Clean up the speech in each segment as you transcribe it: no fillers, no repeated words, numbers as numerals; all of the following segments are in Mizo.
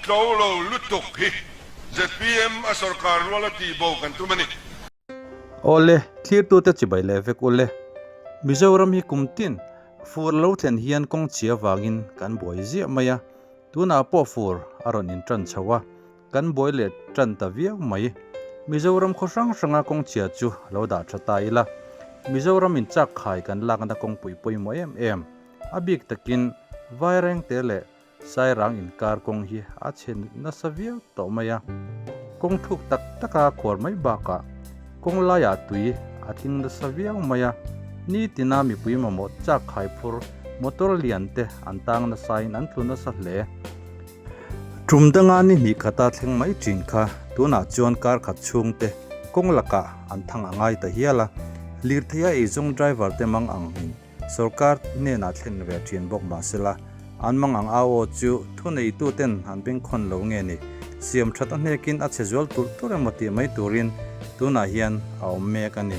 tlo lo lutuk hi zpm a sorkar rual a tihbo kan tum a ni. Awle, thlirtute chibai leh vek ule. Mizoram hi kum tin fur lo thlen hian kawng chhia vangin kan buai ziah mai a, tunah pawh fur a rawn intan chho a, kan buai leh tan ta viau mai. Mizoram khaw hrang hranga kawng chhia chu lo dah tha ta ila, Mizoram in chak khai kan lakna kawngpui pawimawh em em, a bik takin Vairengte leh Sairang inkar kawng hi a chhe nasa viau tawh mai a, kawng thuk tak taka khuar mai bakah kawng laiah tui a tling nasa viau mai a, nitina mipui mamawh chak khai phur motor lian te an tang nasain an tlu nasa hle. Tum danga ni hnih khata thleng mai thin kha tunah chuan kar khat chhungte kawng lakah an thang a ngai ta hial a, lirtheia eizawng driver te mang ang in Sorkar hnenah thlen ve thin bawk mah sela, an mang ang au aw chu thuneituten an bengkhawn lo nge ni? Siam that a hnekin a chhe zual tur tur emaw tih mai turin tunah hian a awm mek a ni.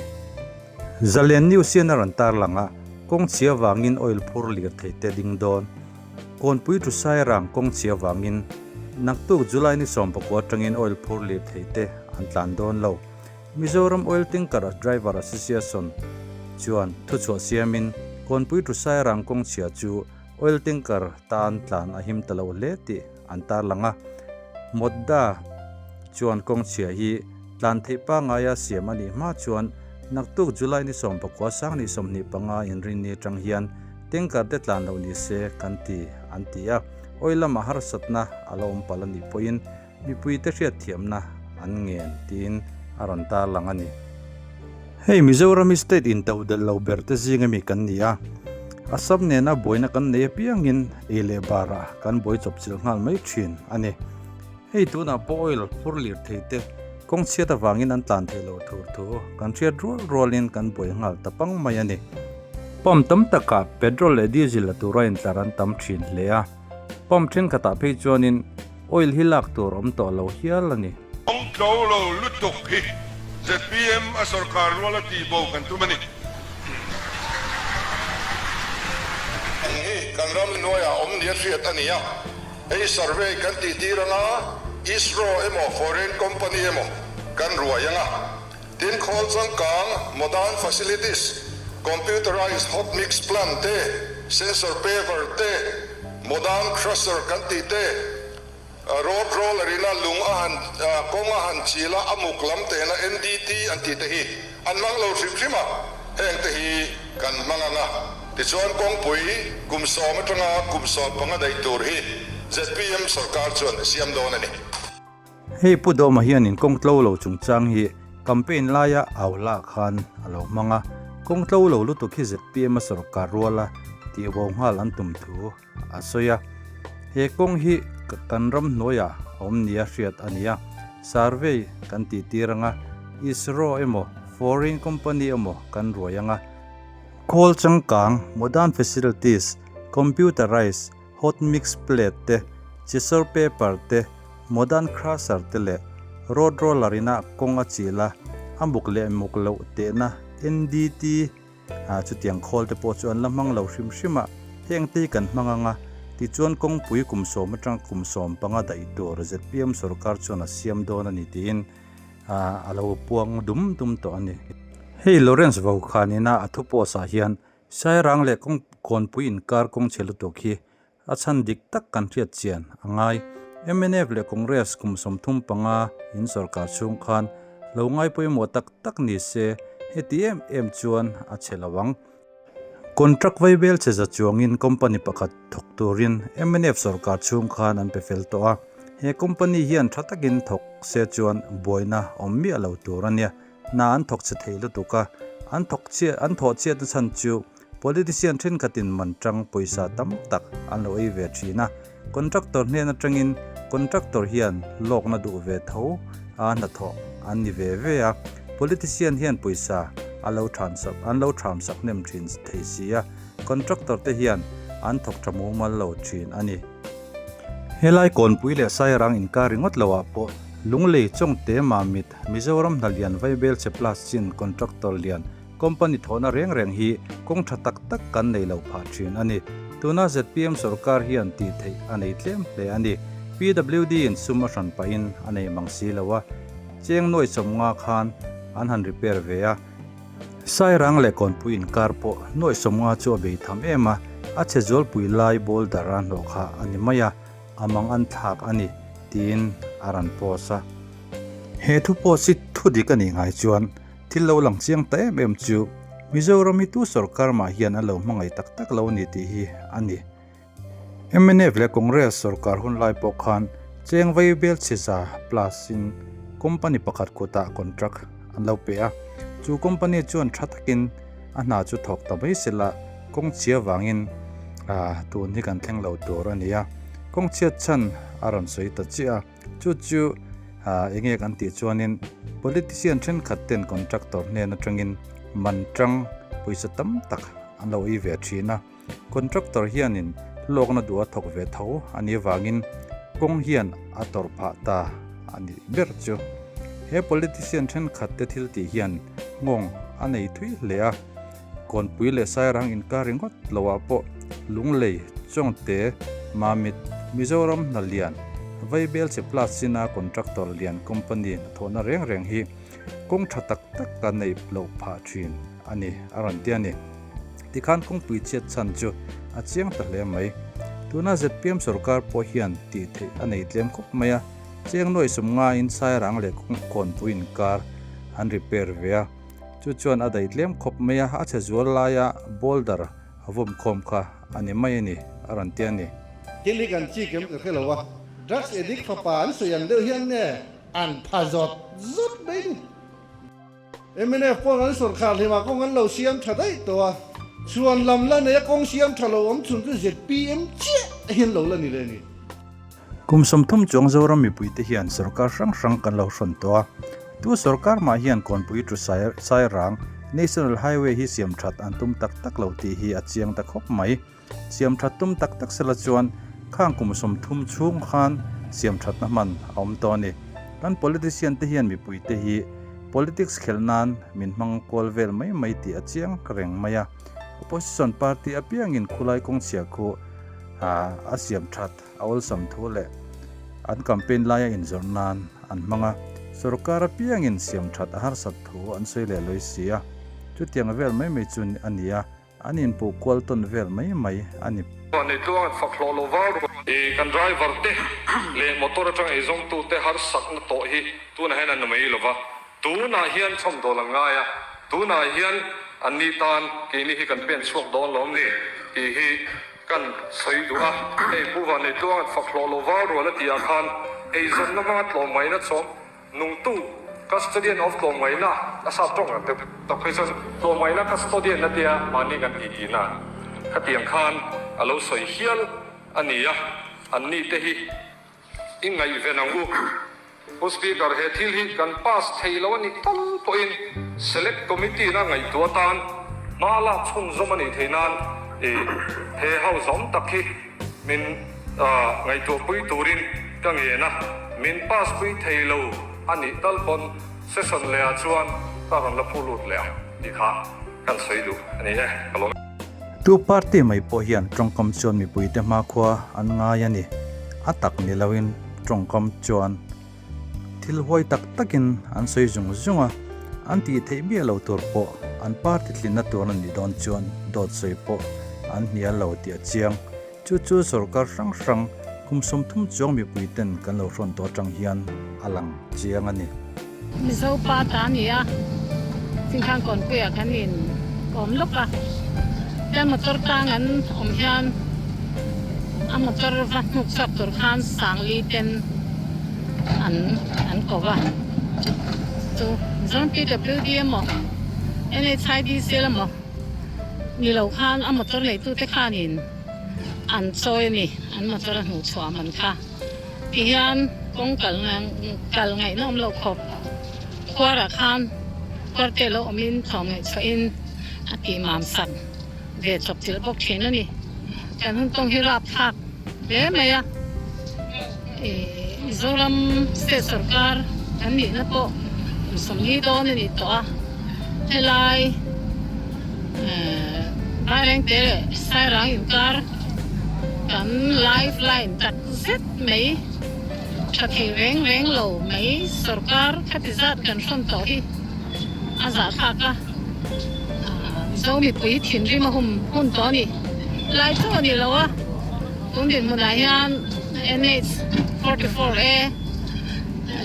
Zalen News hian a rawn tarlang a, kawng chhia vangin oil phur lirthei te ding dawn. Kawnpui thu Sairang kawng chhia vangin naktuk July ni 19 atangin oil phur lirthei te an tlan dawn lo. Mizoram Oil Tanker Driver Association chuan thuchhuah siamin Kawnpui to Sairang kawng chhia chu oil tanker tan tlan a him ta lo hle tih an tarlang a. Modda chuan kawng chhia hi tlan theih pangaia siam a nih hma chuan naktuk July ni 19 sang ni 25 inrinni atang hian tanker te tlan loh ni se kan ti an ti a. Oil lama harsatna a la awm palh a nih pawhin Mipuite hriatthiamna an ngen tiin a rawn tarlang a ni. Hei Mizoram hi state intodelh lo ber te zing ami kan ni a, Assam nena buaina kan nei apiangin ei leh barah kan buai chawpchilh nghal mai thin a ni. Hei tunah pawh oil phur lir thei te kawng chhiat avangin an tlan thei lo tur thu kan hriat rual rualin kan buai nghal ta pang mai a ni. Pump tam takah petrol leh diesel la tura intlar an tam thin hle a, pump thenkhatah phei chuanin Oil hi lak tur awm tawh lo hial a ni. Kawng tlo lo lutuk hi zpm a sorkar rual a tihbo kan tum a ni. Ang hi kan ram hnuaiah awm nia hriat a ni a, hei survey kan tih tir anga ISRO emaw foreign company emaw kan ruai anga, tin khawl changkang modern facilities, computerized hot mix plant te, sensor paver te, Modern crusher kan tih te, road roller ina lung a han kawng a han chil a, a muk lam tehna NDT an tih te hi an hmang lo hrim hrim a, heng te hi kan hmang ang a. Tichuan kawngpui kum sawm atanga kum 15 daih tur hi zpm sorkar chuan a siam dawn a ni. Hei Pu Dawma hianin kawng tlo lo chungchang hi campaign laia au hlah khan a lo hmang a, kawng tlo lo lutuk hi zpm a sorkar ruala tihbo nghal an tum thu a sawi a. He kawng hi kan ram hnuaiah a awm nia hriat a ni a, survey kan tih tir anga ISRO emaw foreign company emaw kan ruai anga, khawl changkang, modern facilities, computerized, Hot mix plate te, chisel paper te, modern crusher te leh road roller ina kawng a chil a, a muk leh muk loh tehna NDT ah chutiang khawl te pawh chu an la hmang lo hrim hrim a, heng te hi kan hmang ang a, tichuan kawngpui kum sawm atanga kum 15 daih tur zpm sorkar chuan a siam dawn a ni tiin a lo puang dum dum tawh a ni. Hei Lawrence Vokhan ina a thu post ah hian Sairang leh kawng kawnpui inkar kawng chhe lutuk hi a chhan dik tak kan hriat chian a ngai. Mnf leh Congress kum 35 in sorkar chhung khan lo ngai pawimawh tak tak ni se heti em em chuan a chhe lo ang. Contract vaibel chhe za chuangin company pakhat thawk turin mnf sorkar chhung khan an pe fel tawh a. He company hian tha takin thawk se chuan buaina awm miah lo tur a nia. Hna an thawk chhe thei lutuk a, an thawk chhiat an thawh chhiatna chhan chu politician thenkhatin man tang pawisa tam tak an lo ei ve thin a, contractor hnen atangin contractor hian lawkna duh ve tho a hnathawh an ni ve ve a, politician hian pawisa a lo than sak an lo tham sak hnem thin thei si a, contractor te hian an thawk tha mumal lo thin a ni. Helai Kawnpui leh Sairang inkar ringawt loah pawh Lunglei Chawngte Mamit Mizoram hna lian Vaibel chhe plus chin contractor lian company thawhna reng reng hi kawng tha tak tak kan nei lo phah thin a ni. Tuna zpm sorkar hian tih theih a nei tlem hle a ni. PWD in sum a hran pahin a nei mang si lo a, cheng nuai 50 khan an han repair ve a. Sairang leh Kawnpui inkar pawh nuai 50 chu a bei tham em a, a chhe zualpui lai boulder a hnawh kha a ni mai a, a mang an thlak a ni, tiin a rawn post a. He thu post hi thu dik a nih ngai chuan thil lo lang chiang ta em em chu Mizoram hi tu sorkar mah hian a lo hmangaih tak tak lo a ni tih hi a ni. Mnf leh Congress sorkar hun lai pawh khan cheng vai bel chhiza plus in company pakhat kutah contract an lo pe a, chu company chuan tha takin a hna chu thawk ta mai sela kawng chhia vangin tun hi kan thleng lo tur a ni a, kawng chhiat chhan a rawn sawi ta chiah a, chu chu eng nge kan tih chuanin politician thenkhat ten contractor hnen atangin man tang pawisa tam tak an lo ei ve thin a. Contractor hianin hlawkna duh a thawk ve tho a nih avangin kawng hian a tawrh phah ta a nih ber chu. He politician thenkhat te thil tih hian nghawng a nei thui hle a, Kawnpui leh Sairang inkar ringawt loah pawh Lunglei, Chawngte, Mamit, Mizoram Hnalian, Vaibelchhe Plus china contractor lian company hnathawhna reng reng hi kawng tha tak tak ka neih loh phah thin a ni a rawn ti a ni. Tikhan kawngpui chhiat chhan chu a chiang ta hle mai. Tuna zpm sorkar pawh hian tih theih a nei tlem khawp mai a, cheng nuai sum ngaiin Sairang leh Kawnpui inkar an repair ve a, chu chuan a daih tlem khawp mai a, a chhe zual laia boulder a vawm khawm kha a ni mai a ni a rawn ti a ni. Thil hi kan chik em ka hre lo a, drugs addict fapa an sawi ang deuh hian nge an pha zawt zawt mai ni. Mnf pawh an sawrkhar hlimah kawng an lo siam tha daih tawh a, chhuan lam la neia kawng siam tha lo awm chhun chu zpm chiah hian lo la ni leh a ni. Kum 30 chuang Zoram mipuite hian sawrkar hrang hrang kan lo hrawn tawh a, tu sawrkar mah hian Kawnpui to Sairang National Highway hi siam that an tum tak tak lo tih hi a chiang ta khawp mai. Siam that tum tak tak sela chuan khang kum 30 chhung khan siam thatna hman a awm tawh a ni. Kan politician te hian mipui te hi politics khelh nan min hmang kual vel mai mai tih a chiang reng mai a. Opposition party apiangin khulai kawngchhia khu a siam that a awlsam thu leh an campaign laia inzawrh nan an hmang a. Sorkar apiangin siam that a harsat thu an sawi leh lawi si a. Chutiang vel mai mai chu a ni a. An inpuh kual tawn vel mai mai a ni. Nei tluang an fak hlawh lo vau ru. I kan driver te leh motor atanga ei zawngtu te harsakna tawh hi tunah hian an mai lo va, tunah hian chhawmdawl an ngai a, tunah hian an ni tan keini hi kan pen chhuak dawn lawm ni tih hi kan sawi duh a. Hei Pu Van Neitluang an fak hlawh lo vau rual a tih ah khan eizawnna hmanga tlawmngaihna chawm Nungtu, Custodian of Tlawmngaihna, a sap tawng ang deuh tak phei chuan Tlawmngaihna Custodian a tia mahni kan tih tihna khatiang khan a lo sawi hial a ni a, an ni te hi i ngaihven ang u. Pu Speaker, he thil hi kan pass thei lo a nih tal pawhin Select Committee na ngaihtuah atan hma lak chhunzawm a nih theih nan i he house awm tak hi Min ngaihtuahpui turin ka ngen a, min pass pui thei lo a nih tal pawn session leh ah chuan ka rawn la phu lut leh ang tih kha kan sawi duh a ni e, ka lawm e. Tu party mai pawh hian tawngkam chuan mipuite hmakhua an ngai a ni. A tak ni loin tawngkam chuan thil huai tak takin an sawi zung zung a, an tih theih miah lo tur pawh an party tlinna tur a nih dawn chuan dawt sawi pawh an hnial lo tih a chiang. Chu chu sorkar hrang hrang kum 30 chuang mipui ten kan lo hrawn tawh atang hian a lang chiang a ni. Mizo pa ta a ni a, Chingkhang Kawnpuiah kan in awm lawk a, tia motor tang an awm hian a motor va hnuk chhuak tur khan Sangli ten an an ko va, chu Mizoram PWD emaw NHIDC emaw ni lo khan a motor neitute khanin an chawi a ni, an motor a hnuh chhuah man kha. Ti hian kawng kal kal ngaihna awm loh khawp khuarah khan khuarte lo awmin thawm ngaihchhuahin a tih mam sak ve chawp chilh bawk thin a ni. Kan hun tawng hi rap thlak hle mai a, ih Mizoram state sorkar kan nihna pawh kum 40 dawn a ni tawh a, helai Vairengte leh Sairang inkar kan life line tak zet mai. Tha thei reng reng lo mai sorkar khati zat kan hrawn tawh hi a zahthlak a, Mizo mipui thinrim a hum hun tawh a ni. Lai chu a ni lo a, tun dinhmunah hian NH 44 A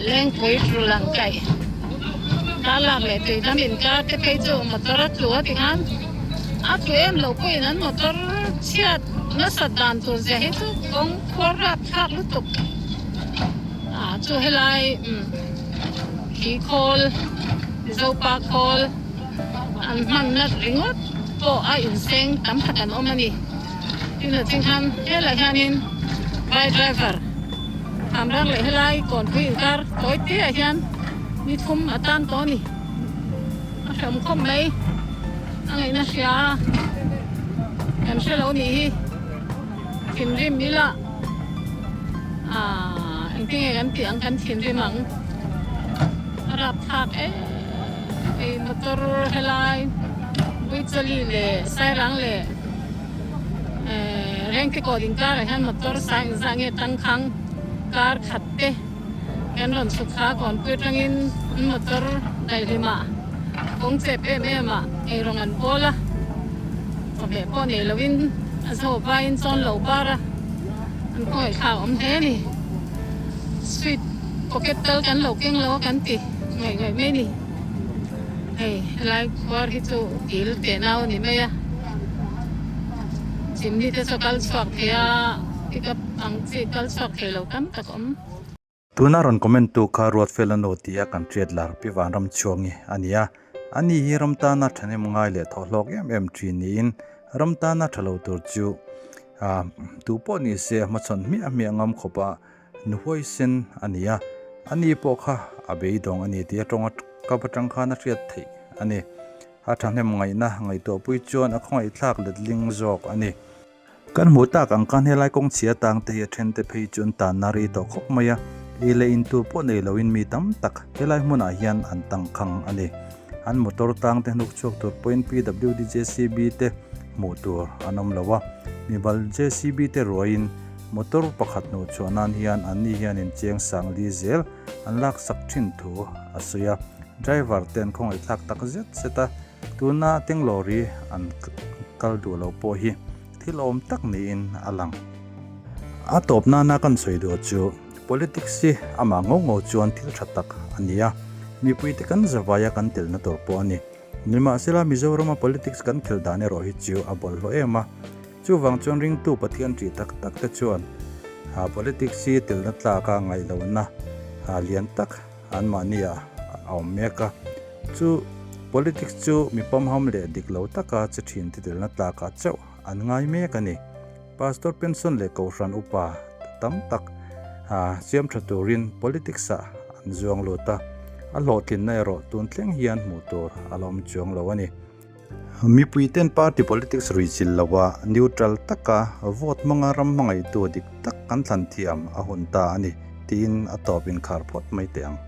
Lengpui Trulang kaih Darlak leh Tuidam inkar te phei chu motor a tlu a ti khan a tlu em lo pawhin an motor chhiat nasat dan tur zia hi chu kawng khuar rap thlak lutuk a chu helai umm khi khawl Mizopa khawl an hmanna ringawt pawh a inseng tam khat an awm a ni tin a ching khan helai hianin vai driver Hamrang leh helai kawnpui inkar tawi te ah hian ni thum a tan tawh a ni. A hrehawm khawp mai. A ngaihna hria a, kan hre lo nih hi. Thinrim ila aaa engtin nge kan tih ang kan thinrim ang. A rapthlak em em motor helai Buichali leh Sairang leh. Rengte kawt inkarah hian motor sang engzah nge tangkhang kar khat te kan rawn chhuk kha kawnpui atangin an motor daihlimah kawng chep em em ah eirawng an bawl a, chawhmeh pawh nei loin a zo vaiin chawn lo bar a, an khawngaihthlak awm hle a ni. Sweet pocket tal kan lo keng lo a kan ti ngaih ngaih mai a ni. Hei helai khuar hi chu dil teh nau a ni mai a, chimney te chu a kal chhuak thei a, pick up ang chi kal chhuak thei lo tam tak a awm. Tuna rawn comment tu kha Ruatfela nu tih a kan hriat lar pi Vanram Chhuangi a ni a, ani hi ram tana thahnem ngai leh thawhhlawk em em thin niin ram tana tha lo tur chu tu pawh ni se a hmachhawn hmiah hmiah ngam khawp a. Nuhuai sen a ni a, a ni pawh kha a beidawng a ni tih a tawng kap atang khan a hriat theih a ni. A thahnem ngaihna ngaihtuahpui chuan a khawngaihthlak letling zawk a ni. Kan hmuh tak ang khan helai kawng chhia tang te hi a then te phei chu an tanna rei tawh khawp mai a, ei leh in tur pawh nei loin mi tam tak helai hmunah hian an tangkhang a ni. An motor tang te hnuk chhuak tur pawhin PWD JCB te hmuh tur an awm lo a, mibal JCB te ruaiin Motor pakhat hnuh chhuah nan hian anni hianin cheng sang li zel an laksak thin thu a sawi a, driver te an khawngaihthlak tak zet zet a, tuna Tenglawri an kal duh lo pawh hi thil awm tak niin a lang. A tawp nana kan sawi duh chu politics hi amah ngo ngo chuan thil tha tak a ni a, mipuite kan zavaia kan telna tur pawh a ni. Nimahsela Mizorama politics kan khelh dan erawh hi chu a bawlhhlawh em a, Chuvang chuan ringtu Pathian ṭih tak tak te chuan politics hi telna tlaka ngaihlohna lian tak anmahni ah a awm mek a. Chu politics chu mi pamham leh dik lo taka che ṭhin te telna tlakah chauh an ngai mek a ni. Pastor pension leh kohhran upa tam tak siam ṭha turin politics ah an zuang lut a, a hlawhtlinna erawh tun thleng hian hmuh tur a la awm chuang lo a ni. Mipui ten party politics ruihchilh loa neutral taka vote hmanga ram hmangaihtu dik tak kan thlan thiam a hun ta a ni tiin a tawp inkhar phawt mai teh ang.